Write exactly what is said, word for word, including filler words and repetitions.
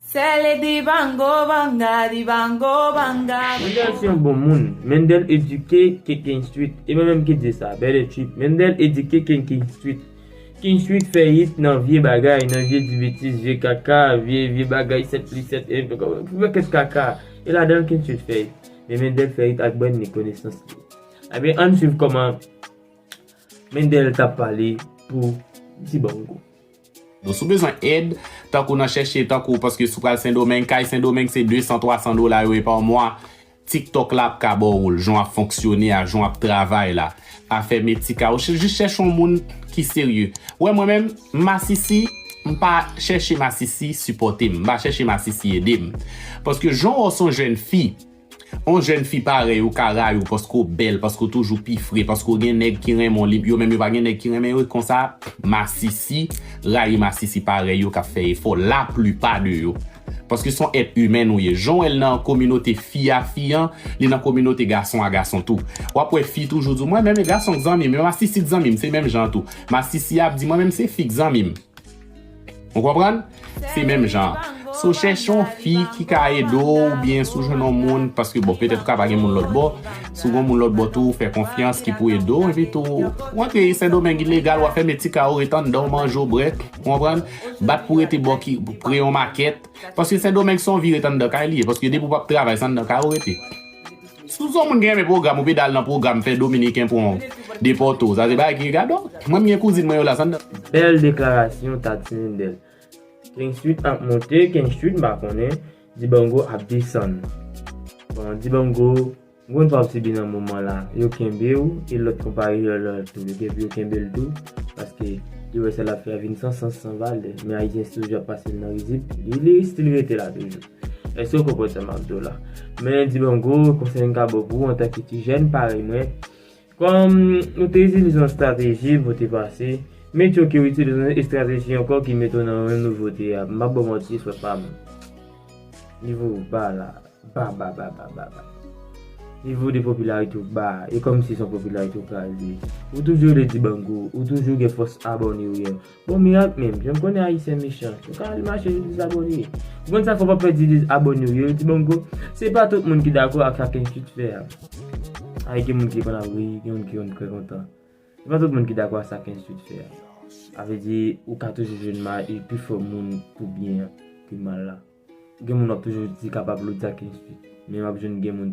Sèl e dibango banga, dibango banga. Mendel se yon bon moun. Mendel edike Ken Ken Street. E mwen menm ki di sa, bèl e trip. Mendel edike Ken Ken Street. Ken Street fè hit nan vye bagay, nan vye di betiz, vye kaka, vye, vye bagay, sèt plis sèt, e, pou fè kèk kaka. E ladan l Ken Street fè hit. Men Mendel fè hit ak Brandy, konesans li. Ebyen, ann swiv kòman Mendel t ap pale pou Dibango. Donk, si w bezwen èd, tankou nan chèche, tankou, paske si w pral Sendomeng, kay Sendomeng se de san, twa san dola yo ye pa mwa, TikTok la ap ka ba w l, jan w ap fonksyone a, jan w ap travay la, afè medikal, ou ch-, jis chèche yon moun ki serye. Ou wè, mwen menm, masisi, m pa chèche masisi sipòte m, m pa chèche masisi ede m. Paske jan w wè w se yon jèn fi, yon jèn fi parèy ou ka rayi w paske w bèl, paske w toujou pi fre, paske w gen nèg ki renmen w, li, yo menm yo pa gen nèg ki renmen yo, konsa, masisi, rayi masisi parèy yo k ap fè efò, laplipa de yo. Paske se yon èt imèn ou ye. Jan w wè l nan kominote fi a fi an, li nan kominote gason a gason tou. W ap wè fi toujou di w, mwen menm e gason k zanmi m, e masisi k zanmi m, se menm jan tou. Masisi ap di, mwen menm se fi k zanmi m. Ou konprann? Se menm jan. Si w chèche yon fi ki ka ede w, oubyen si w jwenn yon moun, paske bon, petèt ou ka pa gen moun lòt bò, si w gen yon moun lòt bò tou, ou fè konfyans ki pou ede w, epi tou, w antre Sendomeng ilegal, w ap fè medikal, w ret anndan, w manje, w bwè, ou konprann? Bat pou rete bò ki pre yon makèt, paske Sendomeng se yon vi ret anndan kay li ye, paske depi w p ap travay, se anndan kay ou rete. Si w se yon moun ki renmen pwogram, ou pede al nan pwogram, fè Dominiken pran w, depòte w. Sa se bagay ki gade w. Mwen, m gen kouzin mwen yo la, sa n nan. Bèl deklarasyon, Tati Mendel. Ken Street ap monte, Ken Street, m pa konnen, Dibango ap desann. Bon, Dibango, m konn pa w sibi nan moman la. Yo kenbe w, e lòt konpayi yo la tou. Yo kenbe, yo kenbe l tou, paske yo wè sa l ap fè a vin san sans, san valè. Men Ayisyen toujou ap pase l nan rizib. Li, li still rete la toujou. Èske w konprann sa m ap di w la? Men Dibango, konsèy m ka ba w pou ou antanke ti jèn parèy mwen, kòm nou te itilize yon estrateji pou te pase, men yo ki itilize yon estrateji ankò ki mete w nan menm nouvote a. M p ap ba w manti, swè pa m. Nivo w ba la, ba, ba, ba, ba, ba, ba. Nivo de popilarite w ba, e kòmsi se yon popilarite w kraze. Ou toujou rele Dibango, ou toujou gen fòs abòne ou ye. Bon, mirak menm, jan m konnen Ayisyen mechan, ou ka al mache sou dezabòne. Ou konn sa k fè w p ap pèdi dezabòne ou yo, Dibango? Se pa tout moun ki dakò ak sa Ken Street fè a. Ay, gen moun ki konn ap ri, gen moun ki konn trè kontan. Se pa tout moun ki dakò ak sa Ken Street fè a. Sa vle di, ou ka toujou jwenn mal, e pifò moun pou byen an ke mal la. Gen moun w ap toujou di kapab lodi ak Ken Street. Men w ap jwenn gen moun